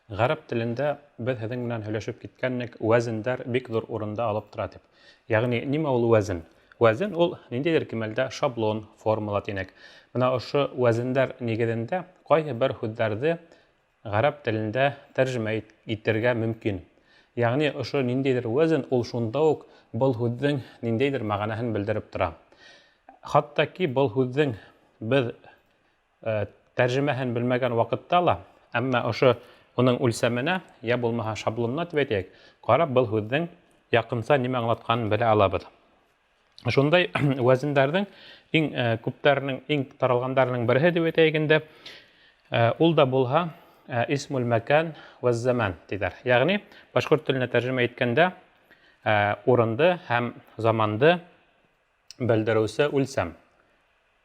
Гарәп телендә без һеҙҙең менән һөйләшеп киткәннек, вәзендәр бик ҙур урында алып тора тип. Ягъни нимә ул вәзен? Вәзен ул ниндәйҙер кимәлдә шаблон, формула тинек. Менә ошо вәзендәр нигеҙендә ҡайһы бер һүҙҙәрҙе гарәп телендә тәржемә итергә мөмкин. Ягъни ошо ниндәйҙер вәзен ул шунда ук был һүҙҙең ниндәйҙер мәғәнәһен белдереп тора. Хатта ки был һүҙҙең беҙ тәржемәһен белмәгән ваҡытта ла, әммә ошо уның үлсәменә, йә булмаһа шаблонына тип әйтәйек, ҡарап был һүҙҙең яҡынса нимә аңлатҡанын белә алабыҙ. Шундай вәзендәрҙең иң күптәренең, иң таралғандарының береһе дип әйтәйек инде, ул да булһа исмул мәкән вәз-заман тиҙәр. Ягъни башҡорт теленә тәржемә иткәндә урынды һәм заманды белдереүсе үлсәм,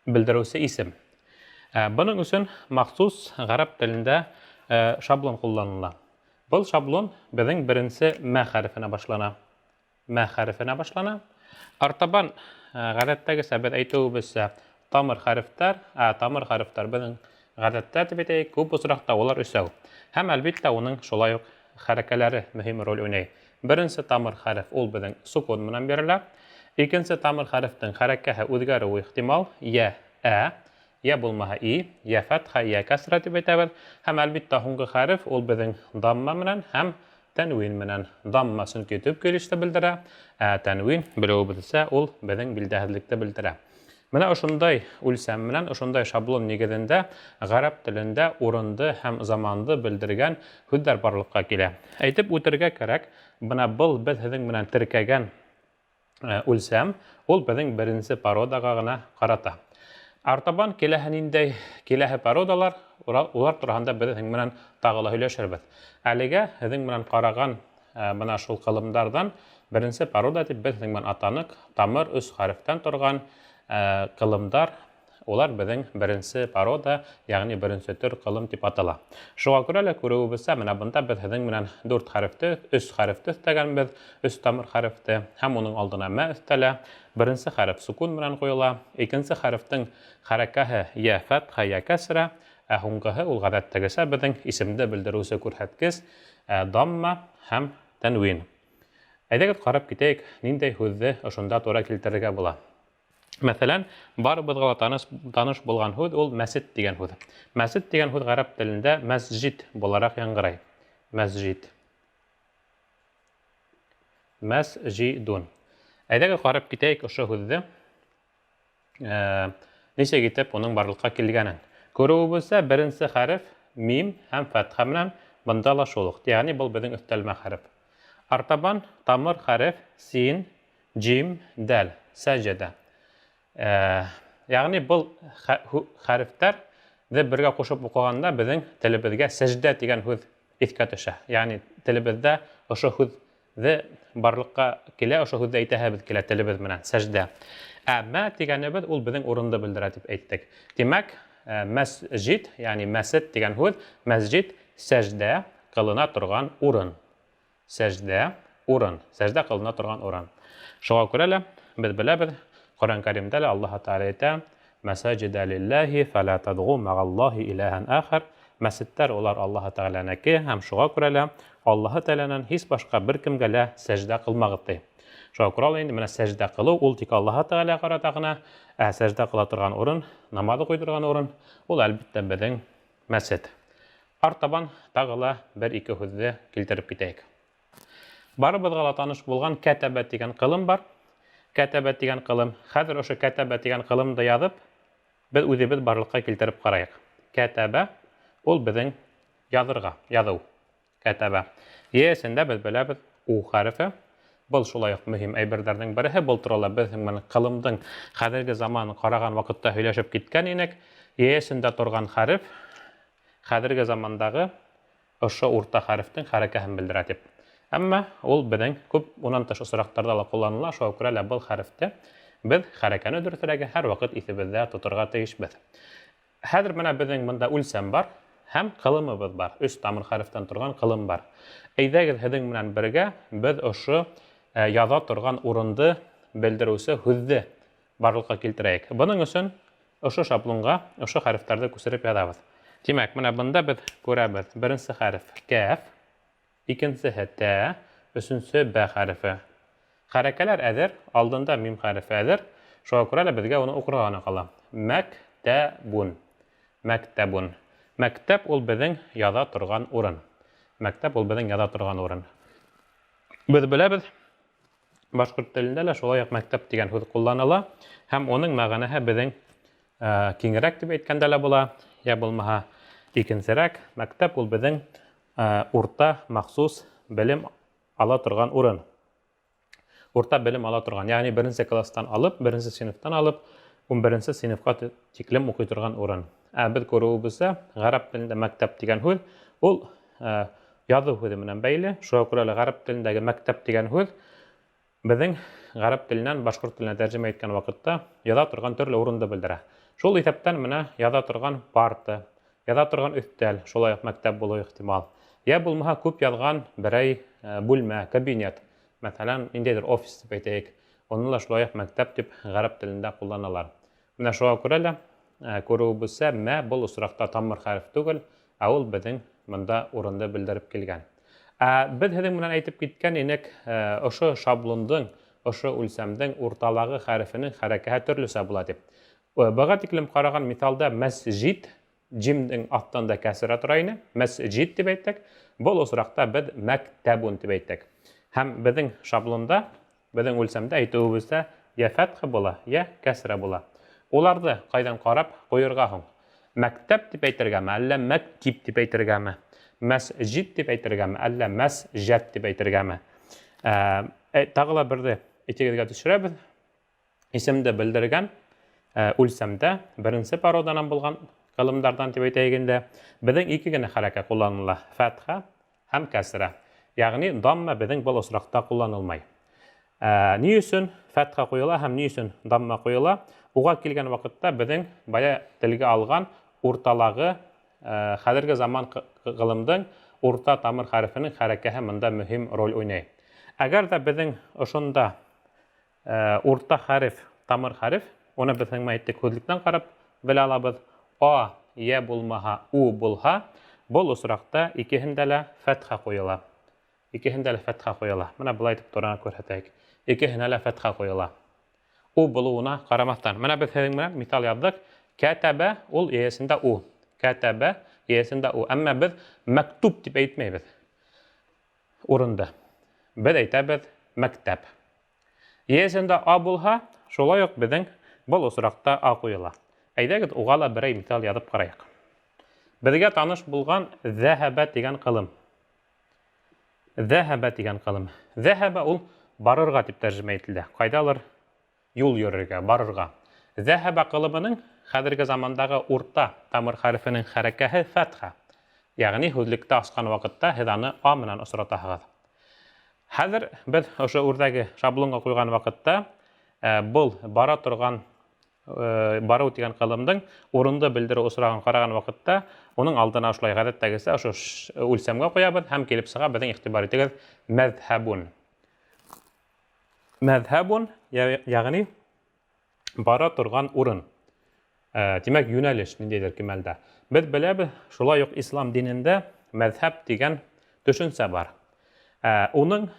белдереүсе исем. Бының өсөн махсус гарәп телендә шаблон кулланыла. Был шаблон безнең беренче мә хәрефенә башлана. Мә хәрефенә башлана. Артабан гадәттәгечә без әйтүебезчә тамыр хәрефтәр, ә тамыр хәрефтәр безнең гадәттә дип әйтәйек, күп очракта улар өсәү. Һәм әлбиттә уның шулай ук хәрәкәләре мөһим роль уйный. Беренче тамыр хәреф ул безнең сукун менән бирелә. Икенче тамыр хәрефтең хәрәкәһе үзгәрүе ихтимал, йә ә, йә булмаһа и, йә фәтха, йә кәсра дип әйтәбез. Һәм әлбиттә һуңгы хәреф ул безнең дамма менән һәм тәнвин менән. Дамма чөнки төп килеште белдерә, ә тәнвин, белүебезчә, ул безнең билдәһезлекте белдерә. Менә ошондай үлсәм менән, ошондай шаблон нигеҙендә гарәп телендә урынды һәм заманды белдергән һүҙҙәр барлыҡҡа килә. Әйтеп үтергә кәрәк, бына был беҙ һеҙҙең менән теркәгән үлсәм, ул беҙҙең беренсе породаға ғына ҡарата. Артабан киләһе ниндәй киләһе породалар, улар тураһында беҙ һеҙҙең менән тағы ла һөйләшербеҙ. Әлегә һеҙҙең менән ҡараған Бына шул ҡылымдарҙан беренсе порода тип беҙ һеҙҙең менән атаныҡ, тамыр өс хәрефтән торған ҡылымдар, улар беҙҙең беренсе порода, ягъни беренсе төр ҡылым тип атала. Шуға күрә лә күреүебеҙсә, менә бында беҙ һеҙҙең менән дүрт хәрефте, өс хәрефте өҫтәгәнбеҙ, өс тамыр хәрефте, һәм уның алдына мә өҫтәлә. Беренсе хәреф сукун менән ҡуйыла, икенсе хәрефтең хәрәкәһе йә фәтхә, йә кәсрә, ә һуңғыһы ул ғәҙәттәгесә беҙҙең исемде белдереүсе күрһәткес, Дамма һәм тәнвин. Әйҙәгеҙ ҡарап китәйек, ниндәй һүҙҙе ошонда тура килтерергә була. Мәҫәлән, барыбыҙға ла таныш, таныш булған һүҙ ул мәсет дигән һүҙ. Мәсет дигән һүҙ гарәп телендә мәсжид булараҡ яңғырай. Мәсжид. Мәсжидун. Әйҙәгеҙ ҡарап китәйек ошо һүҙҙе. Нисек итеп уның барлыҡҡа килгәнен. Күреүебеҙсә, беренсе хәреф мим һәм фәтхә менән бында ла шул уҡ. Ягъни был беҙҙең өҫтәлмә хәреф. Артабан тамыр хәреф син, джим, дәл, сәҗәдә. Ягъни был хәрефтәрҙе бергә ҡушып уҡығанда беҙҙең телебеҙгә сәждә тигән һүҙ иҫкә төшә. Ягъни телебеҙҙә ошо һүҙ ҙе барлыҡҡа килә, ошо һүҙҙе әйтәһебеҙ килә телебеҙ менән, сәждә. Ә мә тигәнебеҙ ул беҙҙең урынды белдерә тип әйттек. Тимәк, мәсжид, ягъни мәсет дигән һүҙ, мәсжид сәждә кылына торган урын. Сәждә урын, сәждә кылына торган урын. Шуңа күрә лә без беләбез, Коръән Кәримдә лә Аллаһ Тәгалә әйтә, Мәсаҗида лиллаһи фәлә тадгу мәгаллаһи илаһән ахар. Мәсеттәр улар Аллаһы Тәгаләнеке һәм шуға күрә лә Аллаһы Тәгаләнән һис башка бер кемгә лә сәждә кылмагыз ди. Шуңа күрә лә инде менә сәждә кылу ул тик Аллаһы Тәгаләгә карата гына, ә сәждә кыла торган урын, намаз укый торган урын, ул әлбиттә безнең мәсет. Артабан тагы ла бер-ике һүзне килтереп китәйек. Барыбызга ла таныш булган кәтәбә дигән кылым бар. Кәтәбә дигән кылым. Хәзер ошо кәтәбә дигән кылымды язып, без үзебез барлыкка килтереп карайык. Кәтәбә ул безнең язырга, язу. Кәтәбә. Е-сендә без беләбез у хәрефе. Был шулай ук мөһим әйберҙәрҙең береһе. Был турала беҙ менән кылымдың хәҙерге заманын ҡараған ваҡытта һөйләшеп киткән инек. Е-сендә торған хәреф хәҙерге замандағы ошо урта хәрефтең хәрәкәһен белдерә дип. Әммә ул беҙҙең күп унан тыш осраҡтарҙа ла ҡулланыла, шуға күрә лә был хәрефте беҙ хәрәкәне дөрөҫөрәге һәр ваҡыт иҫебеҙҙә тоторға тейешбеҙ. Хәҙер менә беҙҙең бында үлсәм бар һәм ҡылымыбыҙ бар. Өс тамыр хәрефтән торған ҡылым бар. Әйҙәгеҙ һеҙҙең менән бергә беҙ ошо яҙа торған урынды белдереүсе һүҙҙе барлыҡҡа килтерәйек. Бының өсөн ошо шаблонға ошо хәрефтәрҙе күсереп яҙабыҙ. Тимәк, менә бында беҙ күрәбеҙ: беренсе хәреф кәф, икенсеһе тә, өсөнсө бә хәрефе. Хәрәкәләр әҙер, алдында мим хәрефе әҙер. Шуға күрә лә беҙгә уны уҡырға ғына ҡала. Мәктәбун. Мәктәбун. Мәктәп ул беҙҙең яҙа торған урын. Мәктәп ул беҙҙең яҙа торған урын. Беҙ беләбеҙ, башҡорт телендә лә шулай уҡ мәктәп тигән һүҙ ҡулланыла һәм уның мәғәнәһе беҙҙең киңерәк тип әйткәндә лә була, йә булмаһа икенсерәк. Мәктәп ул беҙҙең урта махсус белем ала торған урын. Урта белем ала торған, ягъни беренсе класстан алып, беренсе синыфтан алып, 11 синыфҡа тиклем уҡый торған урын. Ә беҙ күреүебеҙсә, ғәрәп телендә мәктәп тигән һүҙ ул яҙыу һүҙе менән бәйле. Шуға күрә лә ғәрәп телендәге мәктәп тигән һүҙ беҙҙең ғәрәп теленән башҡорт теленә тәржемә иткән ваҡытта яҙа торған төрлө урынды белдерә. Шул иҫәптән менә яҙа торған парта, яҙа торған өҫтәл, шулай уҡ мәктәп булыуы ихтимал. Йә булмаһа күп яҙған берәй бүлмә, кабинет, мәҫәлән, ниндәйҙер офис тип әйтәйек, уны ла шулай уҡ мәктәп тип ғәрәп телендә ҡулланалар. Менә шуға күрә лә күреүебеҙсә, мә был осраҡта тамыр хәреф түгел, ә ул беҙҙең бында урынды белдереп килгән. Ә беҙ һеҙҙең менән әйтеп киткән инек, ошо шаблондың, ошо үлсәмдең урталағы хәрефенең хәрәкәһе төрлөсә була тип. Быға тиклем ҡараған миҫалда мәсжид, джимдең аҫтында кәсрә тора ине, мәсжид тип әйттек. Был осраҡта беҙ мәктәбун тип әйттек. Һәм беҙҙең шаблонда, беҙҙең үлсәмдә әйтеүебеҙсә, йә фәтхә була, йә кәсрә була. Уларҙы ҡайҙан ҡарап ҡуйырға һуң? Мәктәп тип әйтергәме, әллә мәктип тип әйтергәме? Мәсжид тип әйтергәме, әллә мәсжәт тип әйтергәме? Тағы ла берҙе иҫегеҙгә төшөрәбеҙ. Исемде белдергән үлсәмдә беренсе породанан булған ҡылымдарҙан тип әйтәйек инде, беҙҙең ике генә хәрәкә ҡулланыла: фәтхә һәм кәсрә. Ягъни дамма беҙҙең был осраҡта ҡулланылмай. Ни өсөн фәтхә ҡуйыла һәм ни өсөн дамма ҡуйыла? Уға килгән ваҡытта беҙҙең бая телгә алған урталағы хәҙерге заман ғылымдың урта тамыр хәрефенең хәрәкәһе бында мөһим роль уйнай. Әгәр ҙә беҙҙең ошонда урта хәреф, тамыр хәреф, уны беҙ һеҙҙең әйттек, һүҙлектән ҡарап белә алабыҙ. А йә булмаһа У булһа, был осраҡта икеһендә лә фәтхә ҡуйыла. Икеһендә лә фәтхә ҡуйыла. Бына былай итеп тура күрһәтәйек. Икеһенә лә фәтхә ҡуйыла. У булыуына ҡарамаҫтан. Бына беҙ һеҙҙең менән миҫал яҙҙыҡ. Кәтәбә ул йәйәсендә У. Кәтәбә йәйәсендә У. Әммә беҙ мәктүб тип әйтмәйбеҙ. Урында. Беҙ әйтәбеҙ мәктәп. Йәйәсендә А булһа, шулай уҡ беҙҙең был осраҡта А ҡуйыла. Әйҙәгеҙ, уға ла берәй миҫал яҙып ҡарайыҡ. Беҙгә таныш булған зәһәбә тигән ҡылым. Зәһәбә тигән ҡылым. Зәһәбә ул барырға тип тәржемә ителә. Ҡайҙалыр юл йөрөргә, барырға. Зәһәбә ҡылымының хәҙерге замандағы урта тамыр хәрефенең хәрәкәһе фәтхә. Ягъни һүҙлектә асҡан ваҡытта һеҙ аны А менән осратаһығыҙ. Хәҙер беҙ ошо үрҙәге шаблонға ҡуйған ваҡытта был бара торған барыу тигән ҡылымдың урынды белдереү осрағын ҡараған ваҡытта уның алдына ошолай ғәҙәттәгесә ошо үлсәмгә ҡуябыҙ һәм килеп сыға беҙҙең, иғтибар итегеҙ, мәҙһәбун. Мәҙһәбун, ягъни бара торған урын. Тимәк, йүнәлеш ниндәйҙер кимәлдә. Беҙ беләбеҙ, шулай уҡ ислам динендә мәҙһәб тигән төшөнсә бар. Уның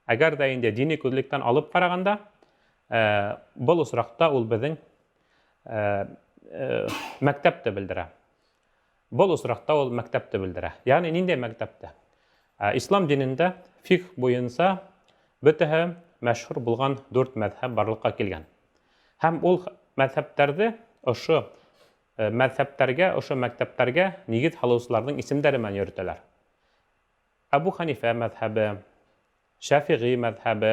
әгәр ҙә инде дини күҙлектән алып ҡарағанда, был осраҡта ул беҙҙең мәктәпте белдерә. Был осраҡта ул мәктәпте белдерә. Ягъни ниндәй мәктәптә? Ислам динендә фиқһ буйынса бөтәһе мәшһүр булған 4 мәҙһәб барлыҡҡа килгән. Һәм ул мәҙһәптәрҙе ошо мәҙһәптәргә, ошо мәктәптәргә нигеҙ һалыусыларҙың исемдәре менән йөрөтәләр. Әбу Ханифә мәҙһәбе, Шәфиғи мәҙһәбе,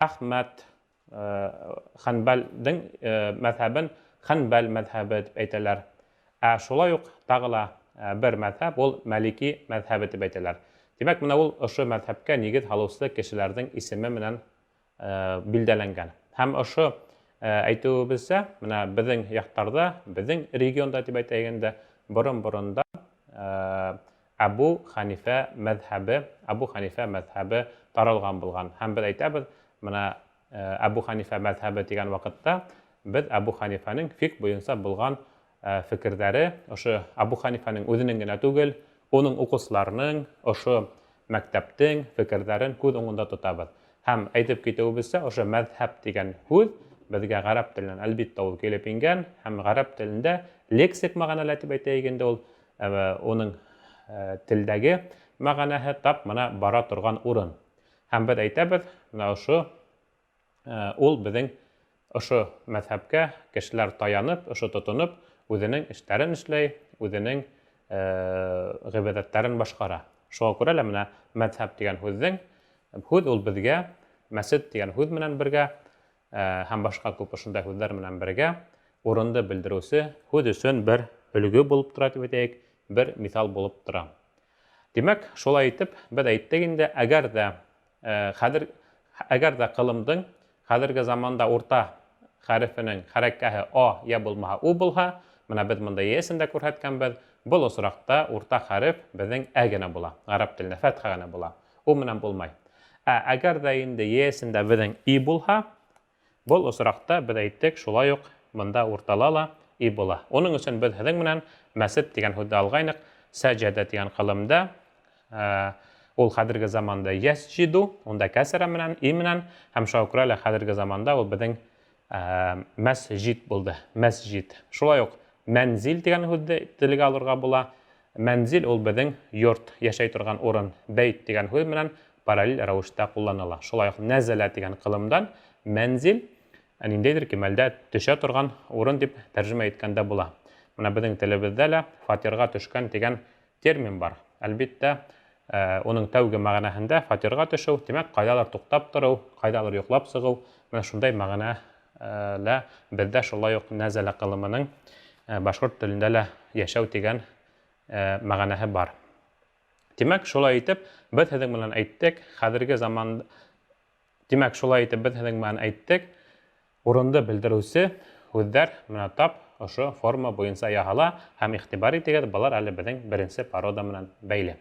Әхмәт Ханбәлдең мәҙһәбен Ханбәл мәҙһәбе тип әйтәләр. Ә шулай уҡ тағы ла бер мәҙһәб ул Мәлики мәҙһәбе тип әйтәләр. Тимәк, бына ул ошо мәҙһәпкә нигеҙ һалыусы кешеләрҙең исеме менән билдәләнгән. Һәм ошо әйтеүебеҙсә, бына беҙҙең яҡтарҙа, беҙҙең регионда тип әйтәйек инде, борон-боронда Әбу Ханифә мәҙһәбе, Әбу Ханифә мәҙһәбе таралған булған. Һәм беҙ әйтәбеҙ, бына Әбу Ханифә мәҙһәбе тигән ваҡытта беҙ Әбу Ханифәнең фиҡһ буйынса булған фекерҙәре ошо Абу Ханифаның үҙенең генә түгел, уның уҡыусыларының, ошо мәктәптең фекерҙәрен күҙ уңында тотабыҙ. Һәм әйтеп китеүебеҙсә, ошо мәҙһәб тигән һүҙ беҙгә ғәрәп теленән әлбиттә ул килеп ингән һәм ғәрәп телендә лексик мәғәнәлә дип әйтәйек инде ул уның телдәге мәғәнәһе тап мына бара торған урын. Һәм беҙ әйтәбеҙ, мына ошо ул беҙҙең ошо мәҙһәбкә кешеләр таянып, ошо тотоноп, үҙенең эштәрен эшләй, үҙенең ғибәҙәттәрен башҡара. Шуға күрә лә менә мәҙһәб тигән һүҙҙең һүҙ ул беҙгә мәсет тигән һүҙ менән бергә һәм башҡа күп ошондай һүҙҙәр менән бергә урынды белдереүсе һүҙ өсөн бер өлгө булып тора дип әйтәйек, бер миҫал булып тора. Тимәк, шулай итеп, беҙ әйттек инде, әгәр дә хәҙер әгәр дә ҡылымдың хәҙерге заманда урта хәрефенең хәрәкәһе а я булмаһа у булһа, менә беҙ монда йәсен дә күрһәткәнбеҙ, был осраҡта урта хәреф беҙҙең ә генә була, ғәрәп телендә фәтхә генә була. У менән булмай. Ә әгәр дә инде йәсендә беҙҙең и булһа, Был осракта без әйттек, шулай ук монда уртала ла и була. Уның өчен без һеҙҙең менән мәсет дигән һүҙҙе алғайныҡ. Сәҗәдә дигән кылымда ул хәзерге заманда ясҗиду, унда кәсрә менән, и менән, һәм шуңа күрә лә хәзерге заманда ул безнең мәсҗид булды. Мәсҗид. Шулай ук мәнзил дигән һүҙҙе телгә алырга була. Мәнзил ул безнең йорт, яшәй торган урын. Бәйт дигән һүҙ менән параллель рәвештә кулланыла. Шулай ук нәзәлә дигән кылымдан мәнзил ниндәйдер кимәлдә төшә торган урын дип тәрҗемә иткәндә була. Менә безнең телебездә лә фатирга төшкән дигән термин бар. Әлбиттә, уның тәүге мәгънәһендә фатирга төшү, димәк, кайдалыр туктап тору, кайдалыр йоклап чыгу, менә шундай мәгънә лә бездә шулай ук нәзәлә кылымының башкорт телендә лә яшәү дигән мәгънәһе бар. Тимәк, шулай итеп, без һеҙҙең менән әйттек, хәҙерге заман Тимәк, шулай итеп, без һеҙҙең менән әйттек, урынды белдереүсе һүҙҙәр менә тап ошо форма буйынса яһала һәм игътибар итегеҙ, былар әле беҙҙең беренсе порода менән бәйле.